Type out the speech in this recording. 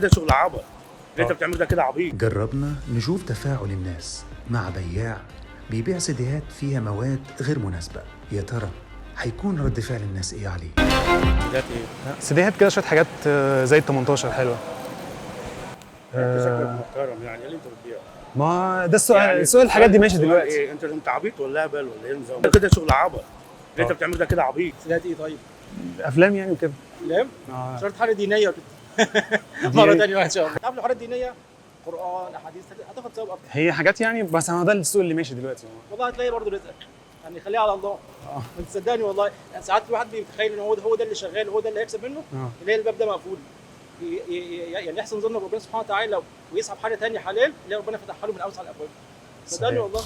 كده شغل عبط. اللي انت بتعمله ده كده عبيط. جربنا نشوف تفاعل الناس مع بياع بيبيع سيديهات فيها مواد غير مناسبة، يا ترى هيكون رد فعل الناس ايه عليه؟ ده ايه؟ سيديهات كده شوية حاجات زي ال 18 حلوه. انت شكلك محترم، يعني ايه اللي انت بتبيعه؟ ما ده السؤال، يعني السؤال الحاجات دي ماشي السؤال دلوقتي. ايه؟ انت عبيط ولا هبل ولا ايه النظام؟ ده كده شغل عبط. اللي انت بتعمله ده كده عبيط. سيدات ايه طيب؟ افلام يعني وكده. افلام؟ شرط حاجة دينية وكده. مرة ثانية ان شاء الله. تعرف الحاجات الدينية، قران، احاديث، هتاخد ثواب اكتر. هي حاجات يعني، بس هو ده السوق اللي ماشي دلوقتي. والله هتلاقي برضه رزقك، يعني خليها على الله. ما تصدقني والله، يعني ساعات الواحد بيتخيل ان هو ده، هو ده اللي شغال، هو ده اللي هيكسب منه، يلاقي الباب ده مقفول. يعني يحسن ظن بربنا سبحانه وتعالى ويسحب حاجة ثانية حلال، يلاقي ربنا فتحها له من اوسع الابواب. صدقني والله.